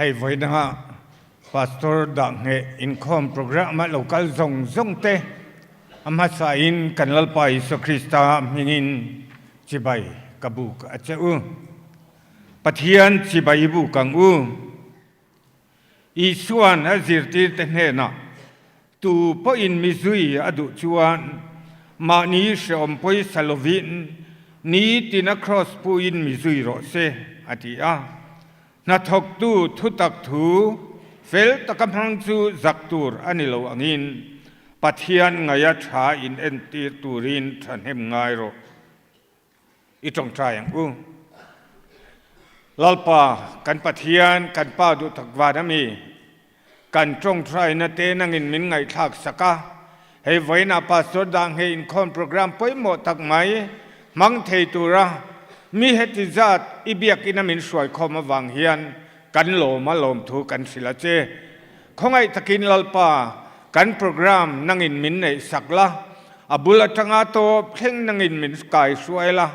Hei vawiinah Pastor Dahngheh inkhawm programme-ah lo kal zawng zawng te a hmasain kan Lalpa Isua Krista hmingin chibai ka buk a che u. Pathian chibai buk ang u. Isua'n a zirtirte hnenah, Tu pawhin mi zui a duh chuan mahni hrehawm pawisa lovin nitina kraws puin mi zui rawh se, a ti a. Hnathawktu thutak thu fel taka hmang chu zak tur a ni lo angin Pathian ngaia tha inentir turin thahnem ngai rawh. I tawngtai ang u. Lalpa, kan Pathian, kan Pa duhtak van a mi, kan tawngtaina te nangin min ngaihthlak sak a. Hei vawiinah Pastor Danghei inkhawm program pawimawh tak mai hmang thei tura mi heti zat i biakina min hruaikhawm avang hian kan lawm a lawmthu kan hrilh a che. Khawngaih takin Lalpa, kan program nangin min neih sak la, a bul atanga tawp thleng nangin min kai hruai la,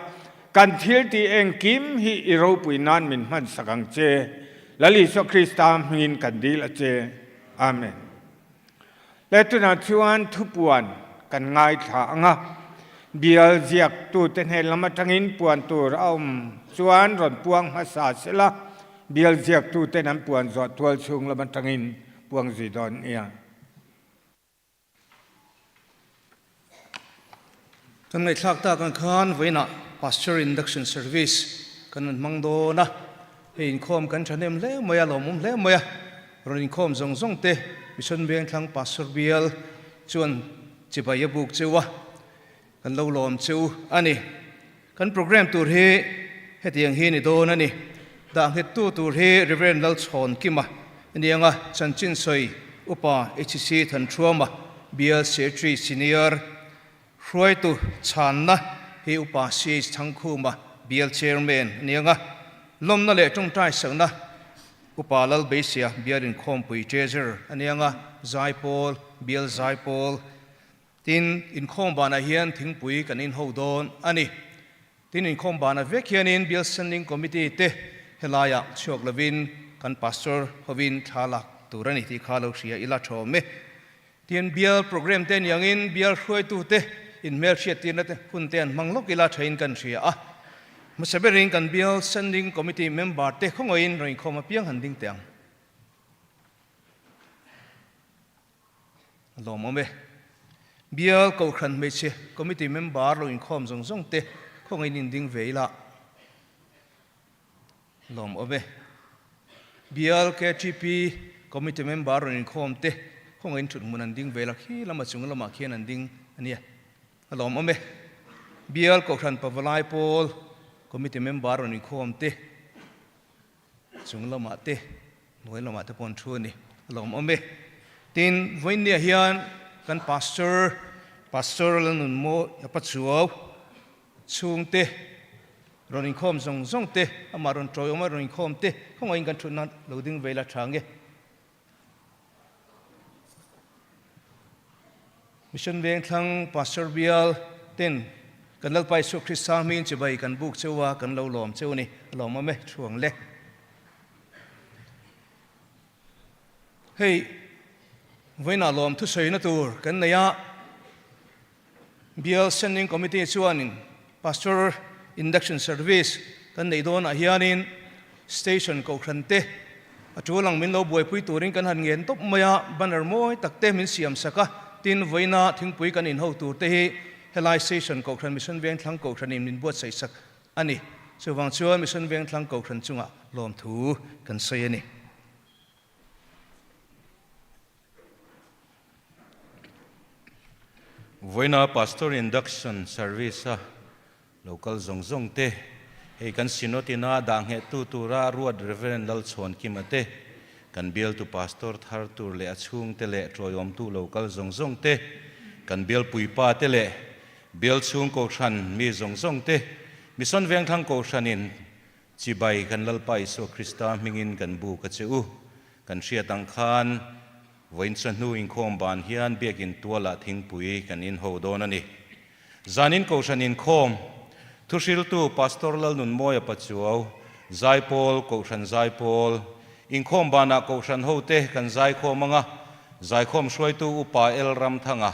kan thil tih engkim hi i ropui nan min hman sak ang che. Lal Isua Krista hmingin kan dil a che. Amen. Le tunah chuan thupuan kan ngaithla ang a, bial ziaktute hnen lam atangin puan tur a awm chuan rawn puang hmasa sela, bial ziaktuten an puan zawh tual chhung lam atangin puang zui dawn nia. Kan ngaihthlak tak ang khan vawiinah Pastor Induction Service kan rawn hmang dawn a, hei inkhawm kan thahnem hle mai a, lawmawm hle mai a, rawn inkhawm zawng zawng te Mission Vengthlang Pastor Bial chuan chibai a buk cheu a, kan lo lawm cheu a ni. Kan program tur hi hetiang hi ni dawn a ni. Dah nghettu tur hi Rev. Lalchhawn Kima a ni ang a, Chanchin Sawi Upa HC Thanṭhuama, Bial Secretary Senior Hruaitu Chhanna hi Upa CH Thangkhuma, Bial Chairman a ni ang a, Lawmna leh Tawngtai Sakna Upa Lalbeisia, Bial Inkhawmpui Treasurer a ni ang a, Zaipawl, Bial Zaipawl Tin, inkhawm banah hian thingpui kan inho dawn a ni. Tin, inkhawm banah vek hianin Bial Standing Committee te helaiah chhuak lovin kan Pastor hovin thla lak tur a ni tih kha lo hria ila thawm e. Tin, Bial Programme te niangin Bial hruaitute inhmelhriattirna te hun te an hmang lawk ila thain kan hria a. Hmasa berin kan Bial Standing Committee member te khawngawiin rawn inkhawm apiang han ding teh ang. A lawmawm e. Bial Kohhran Hmeichhe Committee member lo inkhawm zawng zawng te khawngaihin in ding ve ila. A lawmawm e. Bial KTP Committee member rawn inkhawm te khawngaihin thut hmun an ding ve ila khi lama chung lamah khian an ding a nia. A lawmawm e. Bial Kohhran Pavalai Pawl Committee member rawn inkhawm te Chung lamah te, hnuai lamah te pawh an thu a ni. A lawmawm e. Tin, vawiinniah hian kan Pastor, Pastor Lalnunmaw Pachuau chhungte rawn inkhawm zawng zawng te, amah rawn tawiawma rawn inkhawm te, khawngaihin kan thutna lo ding ve ila tha nge. Mission Vengthlang Pastor Bial ten kan Lalpa Isua Krista hmingin chibai kan buk cheu a, kan lo lawm cheu a ni. A lawmawm e, thuang le. Hei, vawiinah lawm thusawina tur kan nei a, Bial Standing Committee chuanin Pastor Induction Service kan neih dawnah hianin Station Kohhran te a tul ang min lo buaipui turin kan han ngen tawp mai a, banner mawi tak te min siam sak a, tin vawiina thingpui kan inho tur te hi helai Station Kohhran Mission Vengthlang Kohhranin min buatsaih sak a ni. Chuvang chuan Mission Vengthlang Kohhran chungah lawmthu kan sawi a ni. Vawiina Pastor Induction Service a lo kal zawng zawng te, hei kan Synod ina dah nghehtu tura ruat Rev. Lalchhuankima te, kan bialtu Pastor thar tur leh a chhungte leh tawiawmtu lo kal zawng zawng te, kan bialpuipa te leh bial chhung Kohhran mi zawng zawng te, Mission Vengthlang Kohhranin Chibai kan Lalpa Isua Krista hmingin kan buk a che u. Kan hriat ang khan vawiin chawhnu inkhawm ban hian biakin tualah thingpui kan inho dawn a ni. Zanin Kohhran inkhawm Thuhriltu Pastor Lalnunmawia Pachuau, Zaipawl, Kohhran Zaipawl, Inkhawm banah Kohhran hote kan zaikhawm anga, zaikhawm hruaitu Upa El Ramthanga,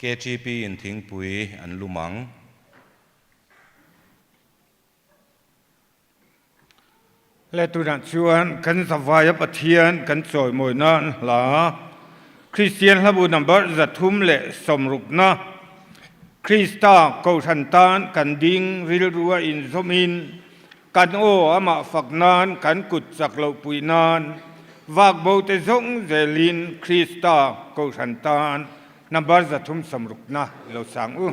KTP in thingpui an lum ang. Le tunah chuan kan zavaia Pathian kan chawimawi nan hla Kristian hlabu number 360na Krista Kohhran tan kan ding rilrua inzawmin kan aw amah fak nan kan kut chak loh pui nan vak bo te zawng zelin Krista Kohhran tan number 360na i lo sang u.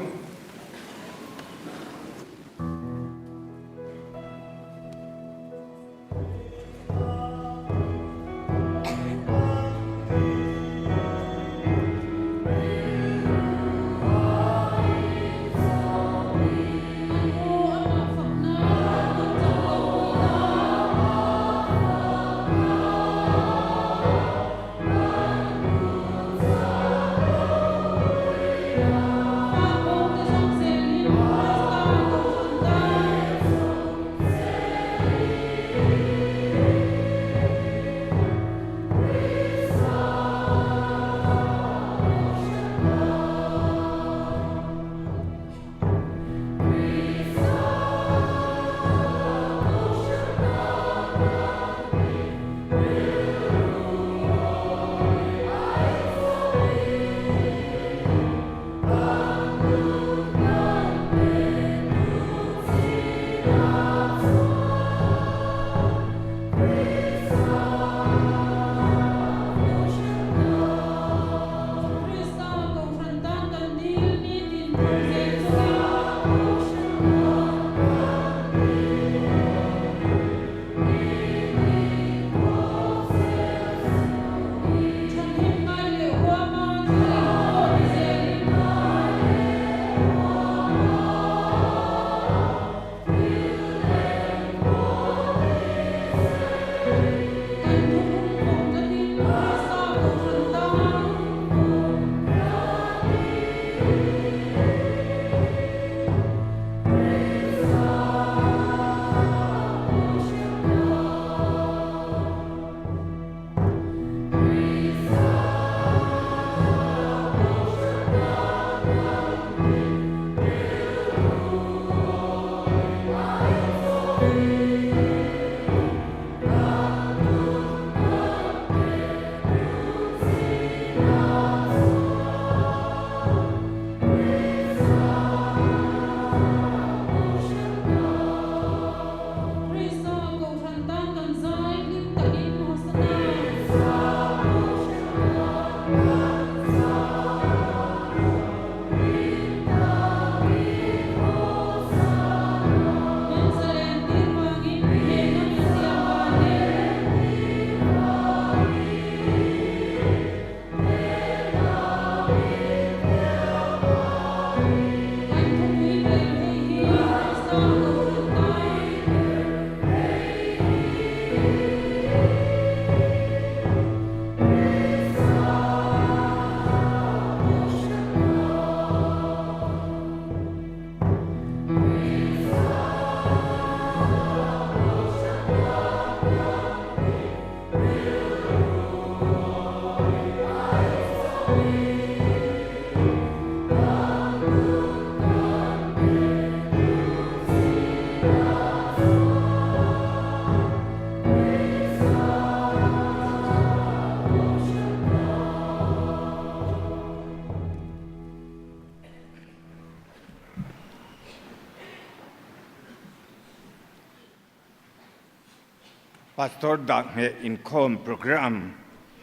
Pastor Dahngheh inkhawm program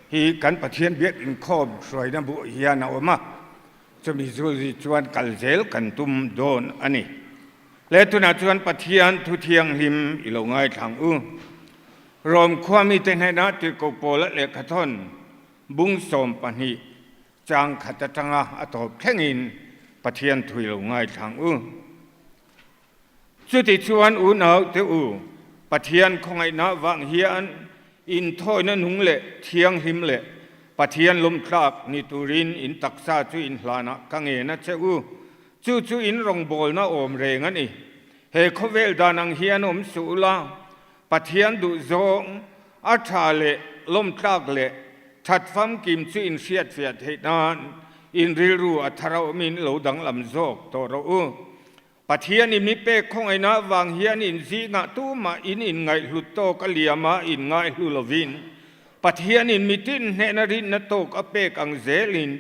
hi kan Pathian biak inkhawm hruaina buh hian a awm a, chumi zulzi chuan kal zel kan tum dawn a ni. Le tunah chuan Pathian thu thianghlim i lo ngaithlang u. Rom khuami te hnenah Tirhkoh Paula lehkhathawn bung 12 chang khat atanga a tawp thlengin Pathian thu i lo ngaithlang u. Chutichuan unau te u, Pathian khawngaihna vang hian inthawina nung leh thianghlim leh Pathian lawmtlak ni turin in taksa chu in hlanah ka ngen a che u. Chu chu in rawngbawlna awm reng a ni. He khawvel dan ang hian awm suh ula, Pathian duhzawng. a tha leh lawmtlak leh that famkim chu in hriatfiah theih nan in rilru a thar a awmin lo danglam zawk tawh rawh u. Pathian i mi pek khawngaihna avang hian in zingah tumah in inngaihhlut tawk a liam a, in ngaihlu lovin Pathian in mitin hnehna rinna tawk a pek ang zelin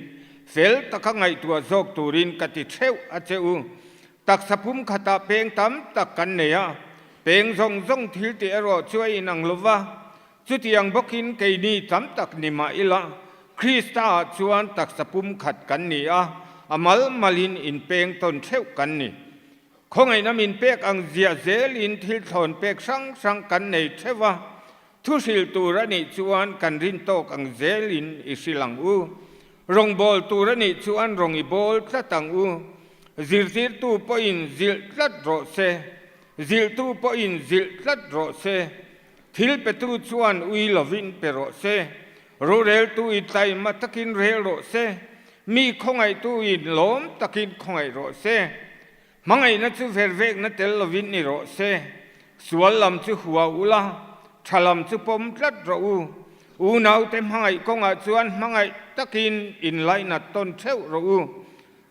fel taka ngaihtuah zawk turin ka ti theuh a che u. Taksa pum khatah peng tam tak kan nei a, peng zawng zawng thil tih erawh chu a inang lo va, chutiang bawkin keini tam tak ni mah ila, Krista-ah chuan taksa pum khat kan ni a, a mal malin inpeng tawn theuh kan ni. Khawngaihna min pek ang ziah zelin thil thlawn pek hrang hrang kan nei theuh a, thu hrilh tur a nih chuan kan rin tawk ang zelin i hrilh ang u. Rawngbâwl tur a nih chuan rawng i bâwl tlat ang u. Zirtirtu pawhin zilh tlat rawh se. Zilhtu pawhin zilh tlat rawh se. Thil petu chuan ui lovin pe rawh se. Roreltu i tlaima takin rel rawh se. Mi khawngaihtu in lawm takin khawngaih rawh se. Hmangaihna chu vervekna tel lovin ni rawh se. Sual lam chu hua ula, tha lam chu pawm tlat rawh u. Unaute hmangaih kawngah chuan hmangaih takin inlainat tawn theuh rawh u.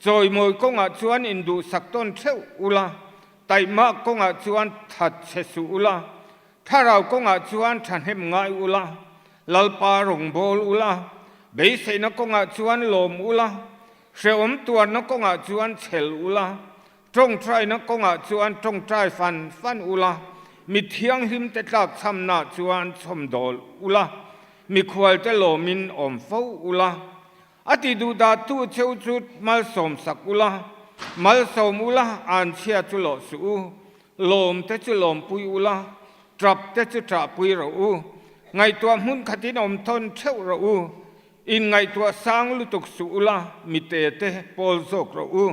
Chawimawi kawngah chuan induhsak tawn theuh ula, taihmak kawngah chuan that che suh ula, thlarau kawngah chuan thahnem ngai ula, Lalpa rawngbâwl ula, beiseina kawngah chuan lawm ula, hrehawm tuarna kawngah chuan chhel ula, tawngtaina kawngah chuan tawngtai fan fan ula, mi thianghlimte tlakchhamna chuan chhawmdawl ula, mikhualte lawmin awm fo ula. A ti duh dah tu cheu chu malsawm sak ula, malsawm ula, anchhia chu lawh suh u, lawm te chu lawmpui ula, tap te chu ṭahpui rawh u, ngaihtuah hmun khatin awm thawn ṭheuh rawh u, in ngaihtuah sang lutuk suh ula, mite te pawl zawk rawh u,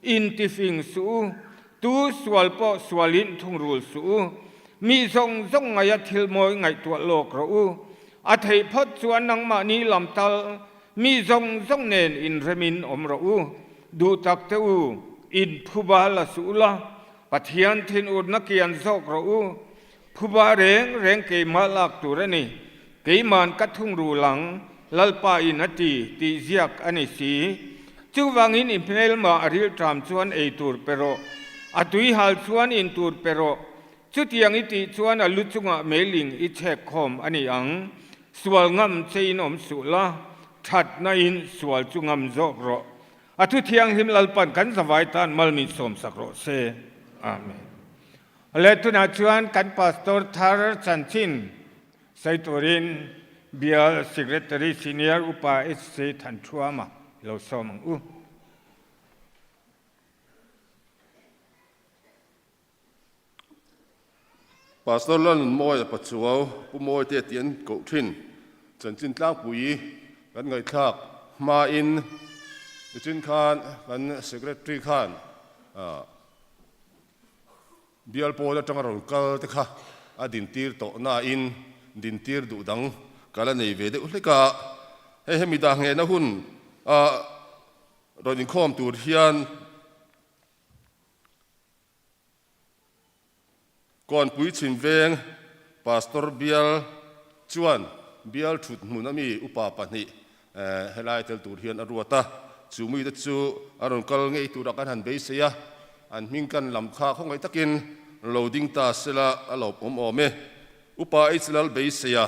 in ti fing suh u, tu sual pawh sualin thungrul suh u, mi zawng zawng ngaia thil mawi ngaihtuah lawk rawh u, A theih phawt chuan nangmahni lam tal mi zawng zawng nen inremin awm rawh u. Duh tak te u, in phuba la suh ula, Pathian thinurna kian zawk rawh u. Phuba reng reng keimah lak tur a ni. Keiman ka thungrul ang, Lalpa in a ti, tih ziak a ni si. Chuvangin i hmelma a rilṭam chuan ei tur pe rawh, a tuihal chuan in tur pe rawh. Chutiang i tih chuan a lu chungah meiling i chhek khawm a ni ang. Sual ngam che in awm suh la, thatna in sual chu ngam zawk rawh. A thu thianghlim Lalpan kan zavai tan mal min sawmsak rawh se. Amen. Le tunah chuan kan Pastor thar chanchin sawi turin Bial Secretary Senior Upa HC Thanṭhuama i lo sawm ang u. Pastor Lalnunmawia Pachuau Pu Mawite tih an koh thin. Chanchin tlangpui kan ngaihthlak hmain nichin khan kan Secretary khan bial pawl atanga rawn kal te kha a dintir tawh nain dintir duh dang ka la nei ve deuh hlek a. Hei hemi dah nghehna hun a rawn inkhawm tur hian Kawnpui chhim veng Pastor bial chuan bial thut hmun a mi upa pahnih helai tel tur hian a ruat a, chu mite chu a rawn kal ngei tura kan han beisei a, an hming kan lam kha khawngaih takin lo ding ta sela a lo awm awm e. Upa H Lal beisei a.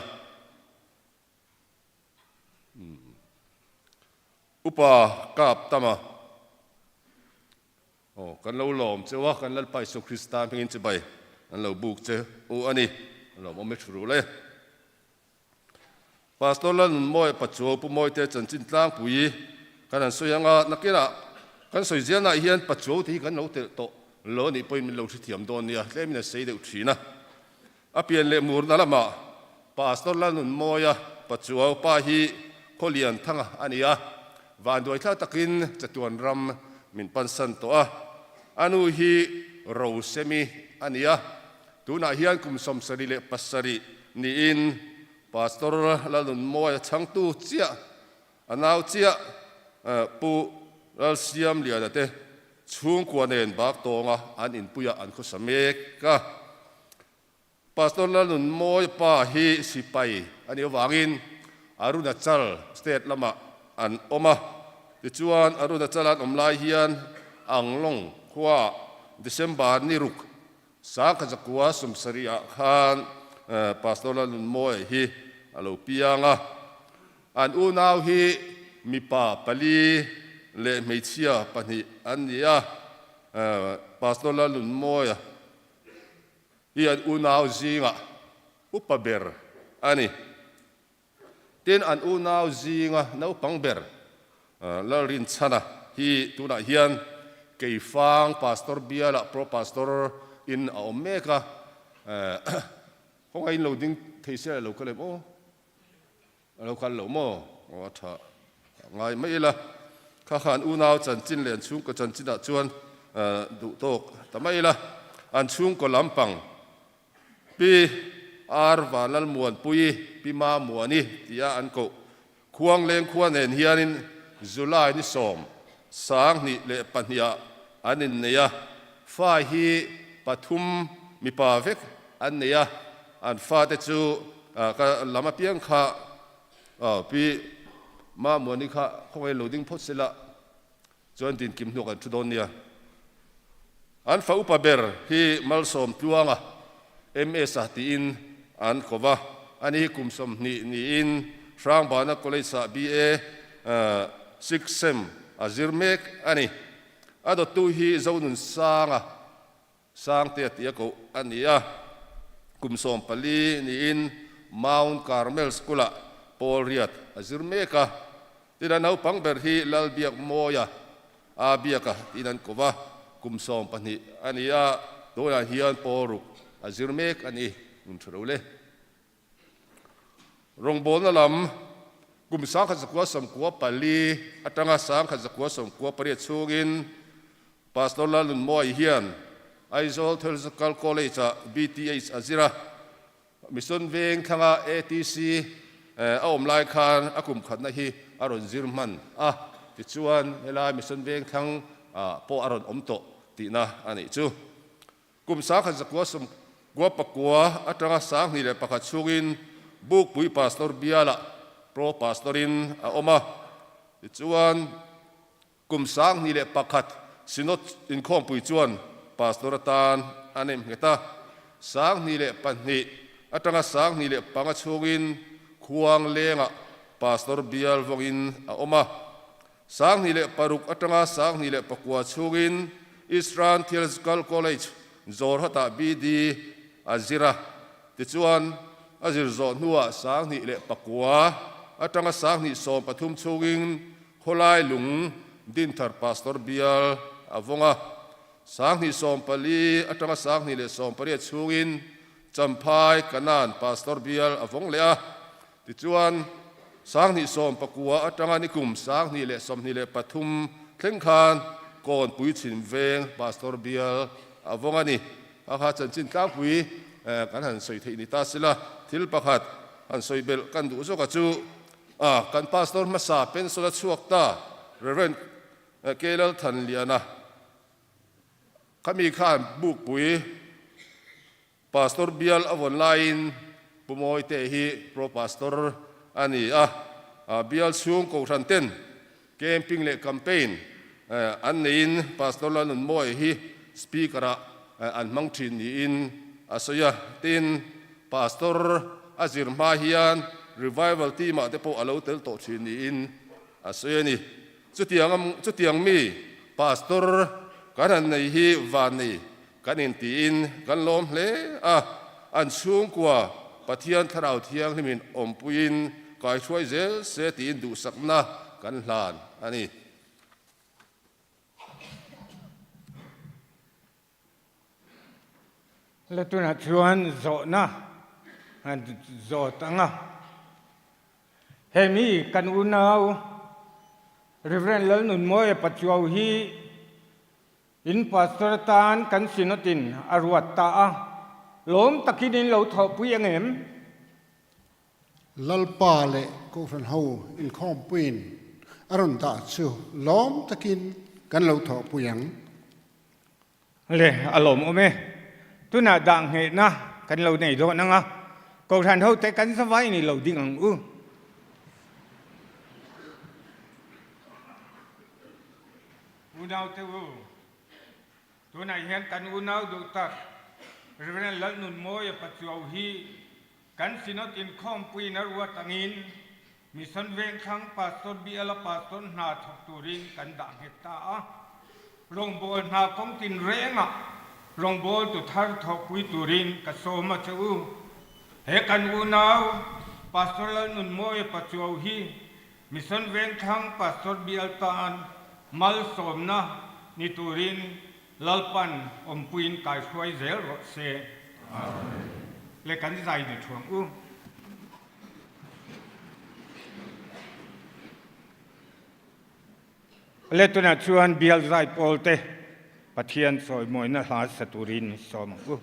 Upa Kap Tama. Aw, kan lo lawm cheu a, kan Lalpa Isua Krista hmingin chibai an lo buk che u a ni. A lawmawm e thu rul e. Pastor Lalnunmawia Pachuau Pu Mawite chanchin tlangpui kan han sawi anga nakinah kan sawi zialnaah hian Pachuau te hi kan lo telh tawh lo a nih pawhin min lo hrethiam dawn nia, tlemin a sei deuh thin a. A pian leh murna lamah Pastor Lalnunmawia Pachuau pa hi Khawlian Thanga a ni a, vanduaithla takin chatuan ram min pansan tawh a. A nu hi Rosemi a ni a, tunah hian kum 77 niin Pastor Lalnunmawia chhangtu chiah A nau chiah Pu Lalsiamliana te chhungkua nen bak tawnga an inpuiah an khawsa mek a. Pastor Lalnunmawi pa hi sipai a nih avangin Arunachal state lamah an awm a. Tichuan, Arunachal an awm lai hian Anglong khuaah December ni ruk Sangkhazakua sawmsarih ah khan Pastor Lalnunmawi hi a lo piang a. An unau hi mipa pali leh hmeichhia pahnih an ni a, Pastor Lalnunmawia hi an unau zingah upa ber a ni. Tin, an unau zinga naupang ber Lalrinchhana hi tunah hian Keifang Pastor bialah Pro Pastor in a awm mek a, kawngaihin lo ding thei se lo kal em aw? A lo kal lo maw? Aw a tha ngai mai ila. Kha khan unau chanchin leh an chhungkaw chanchinah chuan duh tawk ta mai ila. An chhungkaw lampang Pi Ar Vanlalmuanpuii, Pi Mamuani tia an koh Khuangleng khua nen hianin July ni 22 ah an innei a. Fa hi pathum mipa vek an nei a, an fate chu ka lam apiang kha Pi Mamuani kha khawngaih lo ding phawt sela chuan dinkim hnuak an thu dawn nia. An fa upa ber hi Malsawm Tluanga, MS a tiin an ko va, ani hi kum 20 niin Hrangbana College-ah BA sixth sem a zir mek a ni. A dawttu hi Zonunsanga Sangtea tia koh a ni a, kum 14 niin Mount Carmel School-ah Paul Riat a zir mek a. Tin, a naupang ber hi Lalbiakmawia a biaka tiin an ko va, kum 12 a ni a, tunah hian Paul ruk a zir mek a ni. Nun tha lo le. Rawngbawlna lam kum 1994 atanga 1998 chhungin Pastor Lalnunmawii hian Aizawl Theological College-ah BTH a zir a, Mission Veng thlanga ATC a awm lai khan a kum khatna hi a rawn zir hman a, tichuan helai Mission Veng thlang pawh a rawn awm tawh tihna a nih chu. Kum 1999 atanga 2001 chhungin Bukpui Pastor bialah Pro Pastor-in a awm a, tichuan kum 2001 Synod inkhawmpui chuan Pastor atan a nem nghet a, 2002 atanga 2005 chhungin Khuanglengah Pastor bial vawngin a awm a. 2006 atanga 2009 chhungin Eastern Theological College, Jorhat-ah BD a zir a. Tichuan, a zir zawh hnuah 2009 atanga 2013 chhungin Khawlai Lung Dinthar Pastor bial a vawng a. 2014 atanga 2018 chhungin Champhai Kanan Pastor bial a vawng leh a. Tichuan, 2019 atanga nikum 2023 thleng khan Kawnpui Chhin Veng Pastor bial a vawng a ni. A kha chanchin tlangpui kan han sawi theih ni ta sila, thil pakhat han sawi belh kan duh zawk a chu, kan Pastor hmasa pension a chhuak ta Rev. K. Lalthanliana khami khan bukpui Pastor bial a vawn laiin Pu Mawite hi Pro Pastor a ni a, bial chhung kohhran ten camping leh campaign an neiin Pastor Lalnunmawia hi Speaker ah an hmang thin niin a sawi a. Tin, Pastor a zir hma hian Revival team ah te pawh a lo tel tawh thin niin a sawi a ni. Chutiang mi Pastor kan han nei hi van nei Kan intiin kan lawm hle a, an chhungkua Pathian Thlarau Thianghlimin awmpuiin kaihruai zel se tiin duhsakna kan hlan a ni. La tunah chuan zawhna an zawt ang a, hemi kan unau Rev. Lalnunmawia Pachuau hi In pastor atan kan synod in a ruat ta a, lawm takin in lo thawhpui ang em? Lalpa leh Kohhran ho inkhawmpuiin a rawn dah chu lawm takin kan lo thawhpui ang. Le, a lawmawm e. Tunah dah nghehna. kan lo nei dawn ang a, Kohhran hote kan zavai ni lo ding ang u. Unaute u, tunah hian kan unau duh tak Rev. Lalnunmawia Pachuau hi kan Synod inkhawmpuiin a ruat angin Mission Vengthlang Pastor Biala Pastor hna thawk turin kan dah nghet ta a. Rawngbâwl hna kawng tinrengah rawngbâwltu thar thawhpui turin ka sawm a che u. He kan unau Pastor Lalnunmawia Pachuau hi Mission Vengthlang Pastor bial tan malsawmna ni turin Lalpan awmpuiin kaihruai zel rawh se. Amen. Le kan zai ni thuang u. Le tunah chuan bial zai pawl te Pathian chawimawina hla sa turin sawm ang u.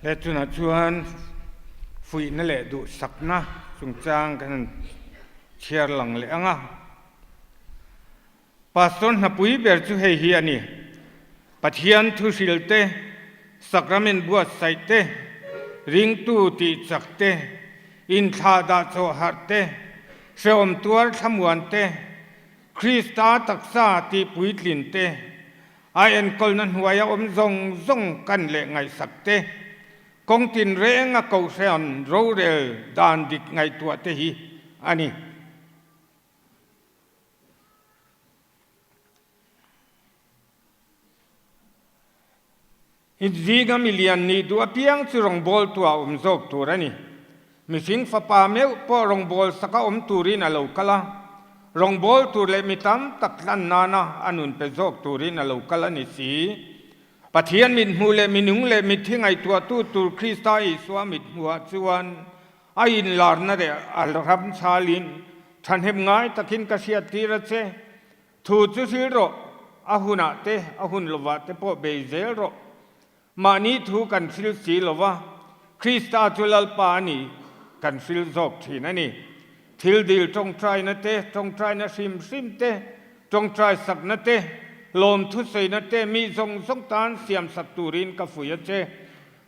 He chunah chuan fuihna leh duhsakna chungchang kan han chhiar lang leh ang a. Pastor hnapui ber chu hei hi a ni, Pathian thuhril te, sacrament buatsaih te, ringtu tih chak te, inthlah dah chawh harh te, hrehawm tuar thlamuan te, Krista taksa tih puitlin te, a enkawlna hnuaia awm zawng zawng kan leh ngaihsak te, kawng tinrenga Kohhran rorel dan dik ngaihtuah te hi a ni. Inzinga milian nih duh apiang chu rawngbawltu a awm zawk tur a ni. Mihring fapa meuh pawh rawngbâwl saka awm turin a lo kal a, rawngbâwl tur leh mi tam tak tlan nana a nun pe zawk turin a lo kal a ni si. Pathian mithmuh leh minung leh mitthi ngaihtuahtu tur Krista Isua mithmuhah chuan a inlarna leh a ramchhalin thahnem ngai takin ka hriattir a che. Thu chu hril rawh, a hunah te, a hun lovah te pawh bei zel rawh. Mahni thu kan hril si lova, Krista chu Lalpa a ni kan hril zawk thin a ni. Thil dil tawngtaina te, tawngtaina hrim hrim te, tawngtai sakna te, lawm thusawina te mi zawng zawng tan siamsak turin ka fuih a che.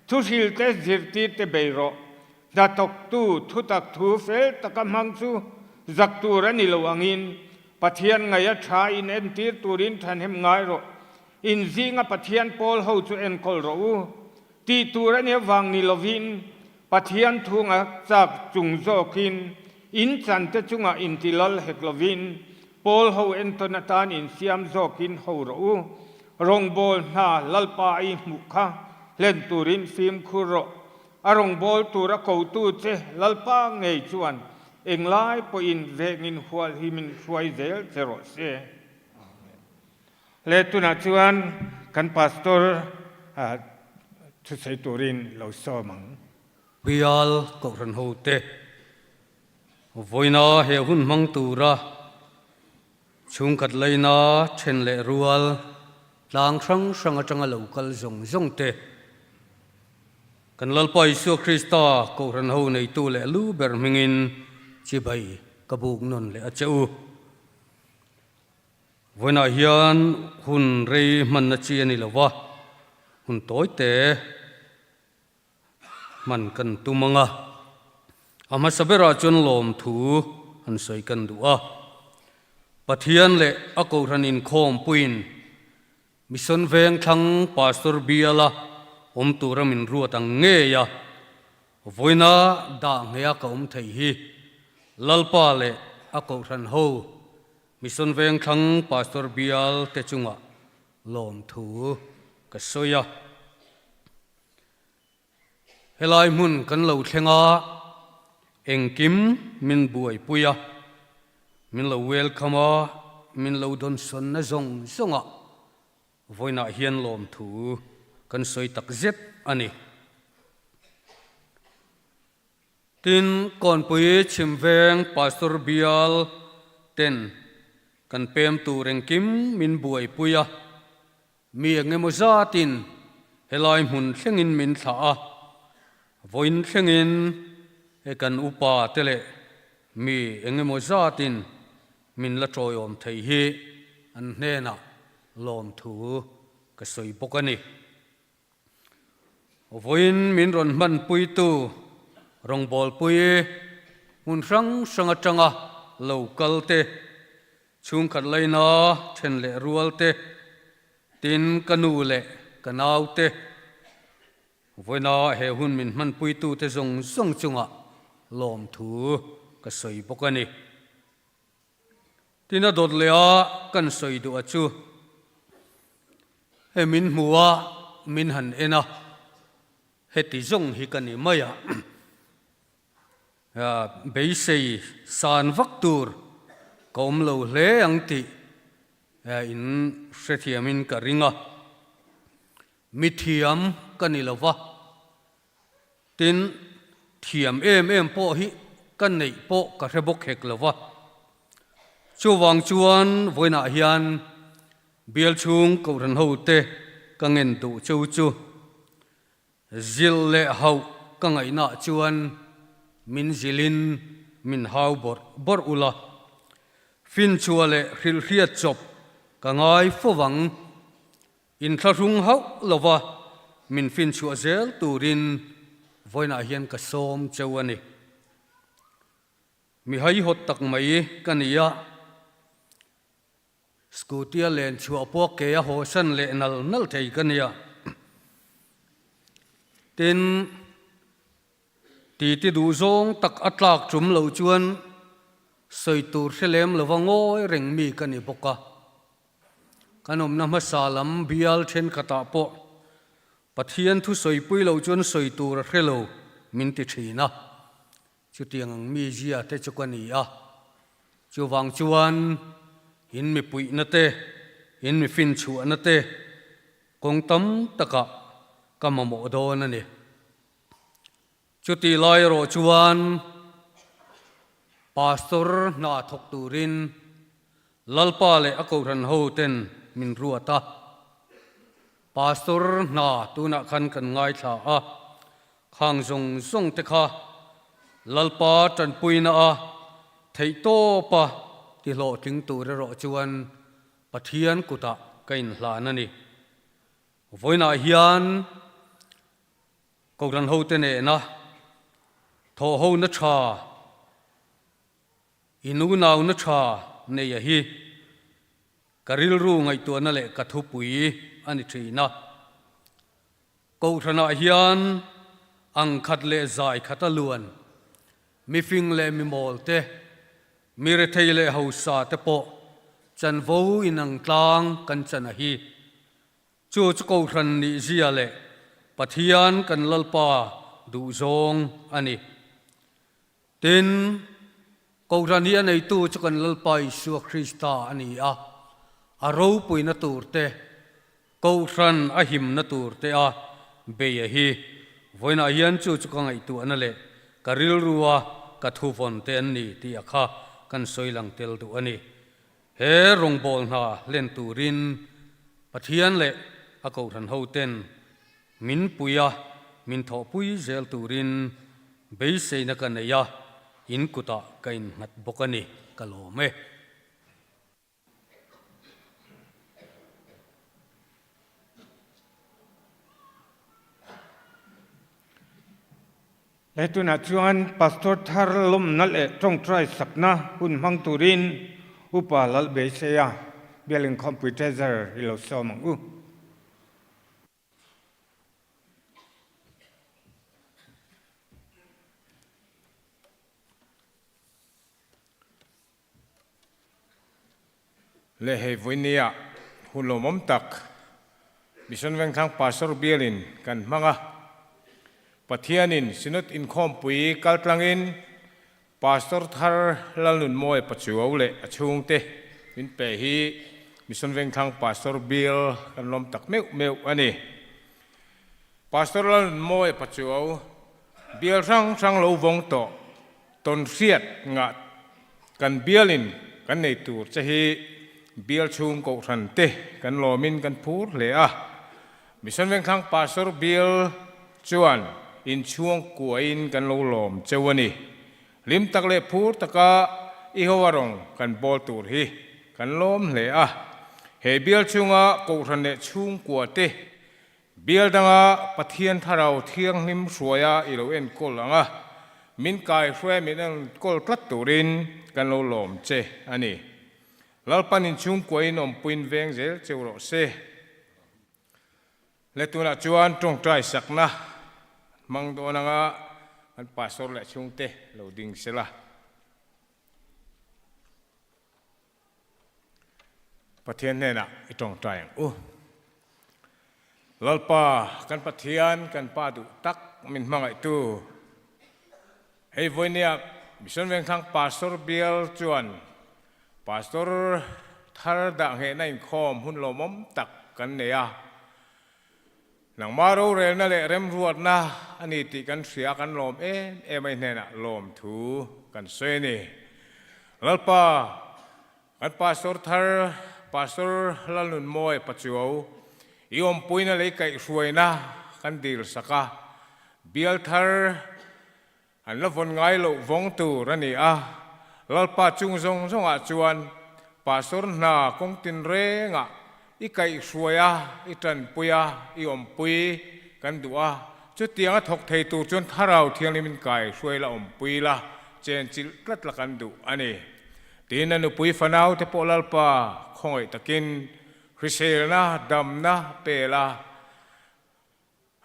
Thu hril te, zirtir te bei rawh. Hnathawktu thutak thu fel taka hmang chu zak tur a ni lo angin Pathian ngaih a tha in entir turin thahnem ngai rawh. In zinga Pathian pawl ho chu enkawl rawh u. Tih tur a nia vang ni lovin Pathian thunga chak chung zawkin in chante chungah inti lal hek lovin pawl ho entawn atan insiam zawkin ho rawh u. Rawngbâwl hna Lalpa a i hmuh kha hlen turin fimkhur rawh. A rawngbâwl tur a kotu che Lalpa ngei chuan englai pawhin vengin hualhimin hruai zel che rawh se. Amen. Le tunah chuan kan Pastor thusawi turin lo sawm ang. Bial Kohhran hote vawiina he hun hmang tura chhungkhat laina then leh rual tlang hrang hrang atanga lo kal zawng zawng te kan Lalpa Isua Krista Kohhran ho neitu leh lu ber hmingin chibai ka buk nawn leh a che u. Vawiinah hian hun rei hmanna chi a ni lo va, hun tawi te hman kan tum ang a. A hmasa berah chuan lawmthu han sawi kan duh a. Pathian leh a Kohhran inkhawmpuiin Mission Vengthlang Pastor biala awm tura min ruat ang ngei a, vawiina dah ngheia ka awm thei hi Lalpa leh a Kohhran ho Mission Vengthlang Pastor bial te chungah lawmthu ka sawi a. Helai hmun kan lo thleng a, engkim min buaipui a, min lo welcome a, min lo dawnsawnna zawng zawngah vawiinah hian lawmthu kan sawi tak zet a ni. Tin, Kawnpui Chhimveng Pastor bial ten kan pem tur engkim min buaipui a, mi engemaw zatin helai hmun thlengin min thlah a, vawiin thlengin he kan upa te leh mi engemaw zatin min la tawiawm thei hi an hnenah lawmthu ka sawi bawk a ni. Vawiin min rawn hmanpuitu rawngbawlpui hmun hrang hrang atanga lo kal te, chhungkhat laina then leh rual te, tin ka nu leh ka nau te, vawiina he hun min hmanpuitu te zawng zawng chungah lawmthu ka sawi bawk a ni. Tin a dawt leh a kan sawi duh a chu he min hmu a min han en a, heti zawng hi ka ni mai a, beisei san vak tur ka awm lo hle ang tih in hrethiamin ka ring a, mithiam ka ni lo va. Tin, thiam em em pawh hi ka neih pawh ka hre bawk hek lo va. Chuvang chuan vawiinah hian bial chhung Kohhran hote ka ngen duh cheu chu. Zilh leh hauh ka ngaihnaah chuan min zilhin min hau bawrh bawrh ula, finchhuah leh hrilhhriat chawp ka ngai fo vang. Inthlahrung hauh lova min finchhuah zel turin vawiinah hian ka sawm cheu a ni. Mi haihawt tak mai ka ni a. Scooty-a len chhuah pawh ke a hawsan leh nal nal thei ka nia. Tin, titi duh zawng tak a tlak tum loh chuan sawi tur hre lem lova ngawi reng mi ka ni bawk a. Kan awmna hmasa lam bial thenkhatah pawh Pathian thu sawipui loh chuan sawi tur a hre lo min ti thin a. Chutiang ang mi zia te chu ka ni a, chuvang chuan in mi puihna te, in mi finchhuahna te kawng tam takah ka mamawh dawn a ni. Chutih lai erawh chuan Pastor hna thawk turin Lalpa leh a Kohhran ho ten min ruat a. Pastor hna tunah khan kan ngaithla a, khang zawng zawng te kha Lalpa tanpuina a theihtawpa ti hlawhtling tur erawh chuan Pathian kutah ka inhlan a ni. Vawiinah hian Kohhran hote nena thawhhona tha, Inunauna tha neia hi ka rilru ngaihtuahna leh ka thupui a ni thin a. Kohhranah hian ang khat leh zai khat a luan, mifing leh mimawl te, mi rethei leh hausa te pawh chanvo inang tlang kan chan a hi. Chu chu Kohhran nih zia leh Pathian kan Lalpa duhzawng a ni. Tin, Kohhran hi a neitu chu kan Lalpa Isua Krista a ni a, a ropuina tur te, Kohhran a himna tur te a bei a hi. Vawiinah hian chu chu ka ngaihtuahna leh ka rilrua ka thuvawn te an ni tih a kha kan sawi lang tel duh a ni. He rawngbâwl hna hlen turin Pathian leh a Kohhran hoten Min pui a, min thawhpui zel turin beiseina ka nei a, in kutah ka innghat bawk a ni, ka lawm e. He tunah chuan Pastor thar lawmna leh tawngtai sakna hun hmang turin Upa Lalbeiseia Bialinkhawmpui Treasurer i lo sawm ang u. Le hei vawinia hun lawmawm tak Mission Vengthlang Pastor bialin kan hmang a, Pathianin Synod inkhawmpui kaltlangin Pastor thar Lalnunmawia Pachuau leh a chhungte min pe hi Mission Vengthlang Pastor bial kan lawm tak meuh meuh a ni. Pastor Lalnunmawia Pachuau bial hrang hrang lo vawng tawh tawn hriat ngah kan bialin kan nei tur che hi bial chhung kohhran te kan lawmin kan phur hle a. Mission Vengthlang Pastor bial chuan inchhuang kuahin kan lo lawm cheu a ni. Hlim tak leh phur taka i ho a rawng kan bawl tur hi kan lawm hle a. He bial chhunga Kohhran leh chhungkua te bial danga Pathian Thlarau Thianghlim hruaia i lo enkawl ang a, min kaihruaia min enkawl tlat turin kan lo lawm che a ni. Lalpan inchhungkuain awmpuiin veng zel cheu rawh se. Le tunah chuan tawngtai sakna hmang dawn anga kan pastor leh chhungte lo ding sela. Pathian hnenah i tawngtai ang u. Lalpa kan Pathian kan Pa duh tak min hmangaihtu hei vawinia Mission Vengthlang Pastor bial chuan Pastor thar dah nghehna inkhawm hun lawmawm tak kan nei a. Nangmah rorelna leh remruatna a ni tih kan hria a, kan lawm em em a, i hnenah lawmthu kan sawi a ni. Lalpa, kan Pastor thar, Pastor Lalnunmawi Pachuau, i awmpuina lei kaihhruaina. kan dil sak a, bial thar an la vawn ngai loh vawng tur a ni a. Lalpa chung zawng zawngah chuan Pastor hna kawng tinrengah i kaihhruai a, i tanpui a, i awmpui kan duh a. Chutianga thawk thei tur chuan Thlarau Thianghlim in kaihhruai la awmpui la, chenchilh tlat la kan duh a ni. Tin, a nupui fanau te pawh Lalpa khawngaih takin hriselna, damna pe la.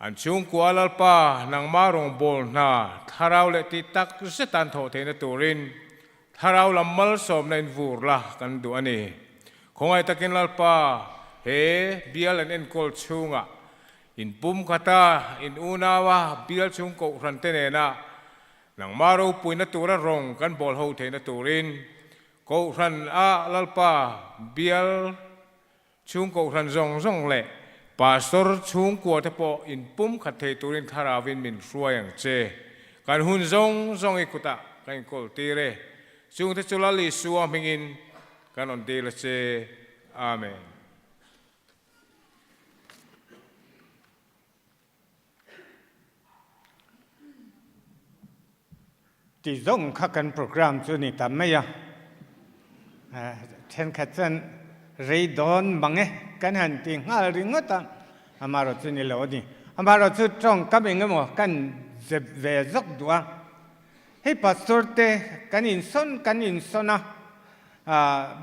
An chhungkua Lalpa nangmah rawngbâwl hna thlarau leh tih tak zet an thawh theihna turin thlarau lam malsawmna in vur la kan duh a ni. Khawngaih takin Lalpa he bial an enkawl chhungah in pum khata in unaua bial chhung kohhran te nena nangmah ropuina tura rawng kan bawl ho theihna turin kohhran a Lalpa bial Chhung kohhran zawng zawng leh Pastor chhungkua te pawh inpum khat thei turin Thlarauin min hruai ang che. Kan hun zawng zawng i kutah ka inkawl tir e. Chungte chu Lal Isua hmingin kan rawn dil a che. Amen. Ti zawng kha kan program chu ni ta mai a, thenkhat chuan rei dawn mang e kan han ti nghal ringawt a, amaherawh chu ni lo a ni. Amaherawh chu tawngkam eng emaw kan zep ve zawk duh a, hei pastor te kan insawn kan insawn a,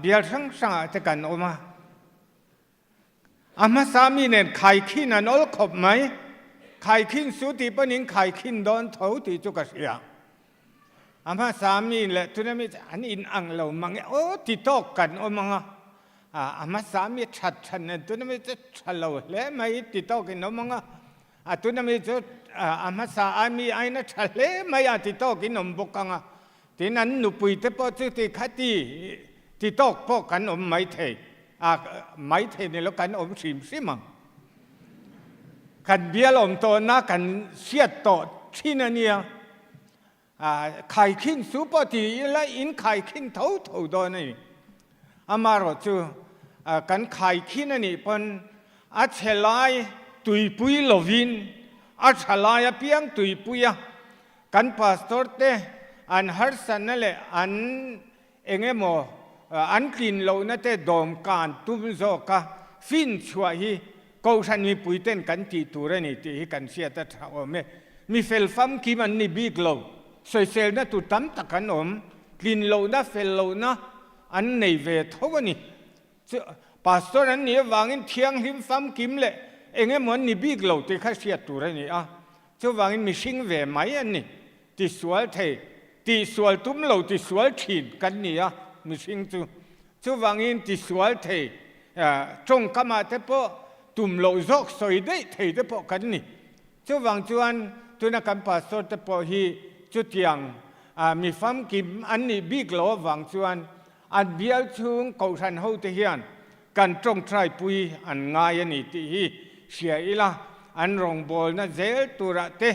bial hrang hrangah te kan awm a, A hmasa mi nen khaikhin an awl khawp mai. Khaikhin su tih pawn in khaikhin dawn tho tih chu ka hria. A hmasa mi leh tuna mi chu an in ang lo mang e aw ti tawk kan awm ang a. A hmasa mi that that nen tuna mi chu tha lo hle mai ti tawk in awm ang a. A tuna mi chu a hmasa ai mi aina tha hle mai a ti tawk in awm bawk ang a. Tin an nupui te pawh chu ti kha ti ti tawk pawh kan awm mai thei. A mai thei ni lo kan awm hrim hrim ang. Kan bial awm tawhna kan hriat tawh thin a nia. Khaikhin su pawh ti ila in khaikhin tho tho dawn a ni. Amaherawh chu kan khaikhin a nih pawn a chhe lai tuipui lovin a tha lai apiang tuipui a kan pastor te an harsatna leh an Eng emaw an tlin lohna te dawmkan tum zawka fin chhuah hi Kohhran mipui ten kan tih tur a ni tih hi kan hriat a tha awm e. Mi fel famkim an ni bik lo, sawiselna tur tam tak an awm, tlin lohna fel lohna an nei ve tho a ni. Chu Pastor an nih avangin thianghlim famkim leh eng emaw an ni bik lo tih kha hriat tur a ni a, chuvangin mihring ve mai an ni. Tisual thei, tihsual tum lo tisual thin kan ni a mihring chu. Chuvangin tisual thei tawngkamah te pawh tum loh zawk sawi daih thei te pawh kan ni. Chuvang chuan tuna kan pastor te pawh hi chutiang mi famkim an nih bik lo avang chuan an bial chhung kohhran ho te hian kan tawngtai pui an ngai a ni tih hi hria ila, an rawngbawlna zel turah te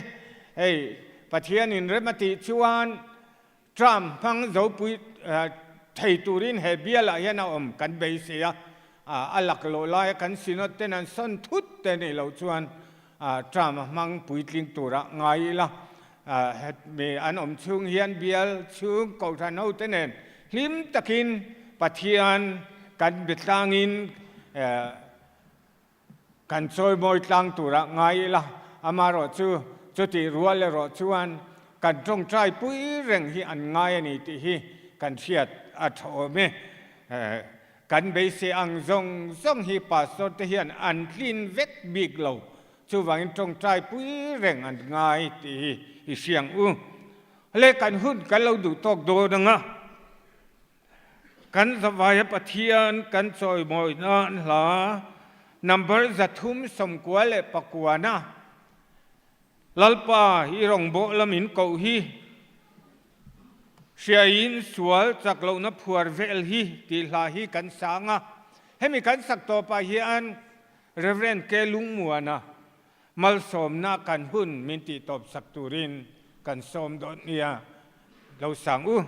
hei Pathianin rem a tih chuan Trump hmang zopui thei turin he bialah hian a awm kan beisei a, a laklawh laia kan Synod ten an sawn thut te nih loh chuan Trump a hmang puitling turah ngai ila, mi an awm chhung hian bial chhung kohhran ho te nen hlim takin Pathian kan be tlangin kan chawimawi tlang turah ngai ila, amaherawh chu chutih rual erawh chuan kan tawngtai pui reng hi an ngai a ni tih hi kan hriat a tha awm e. Kan beisei ang zawng zawng hi pastor te hian an tlin vek bik lo, chuvangin tawngtai pui reng an ngai tih hi i hriang u. Le kan hun kan lo duh tawk dawn ang a, kan zavaia Pathian kan chawimawi nan hla number 399 Lalpa i rawngbawh lamin koh hi hriaiin sual chak lohna phuar vel hi tih hla hi kan sang a. Hemi kan sak tawpah hian Rev. K. Lungmuana malsawmna kan hun min tih tawp sak turin kan sawm dawn nia. Lo sang u.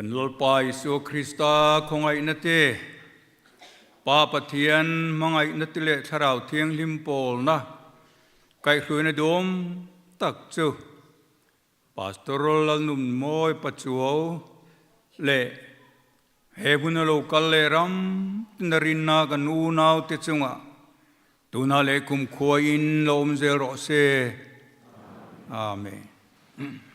Kan Lalpa Isua Krista khawngaihna te, Pa Pathian hmangaihna te leh Thlarau Thianghlim pawlna kaihhruaina duhawm tak chu Pastoral Lalnunmawi Pachuau leh he huna lo kal leh ram tina rinna kan unaute chungah tunah leh kumkhua in lo awm zel rawh se. Amen.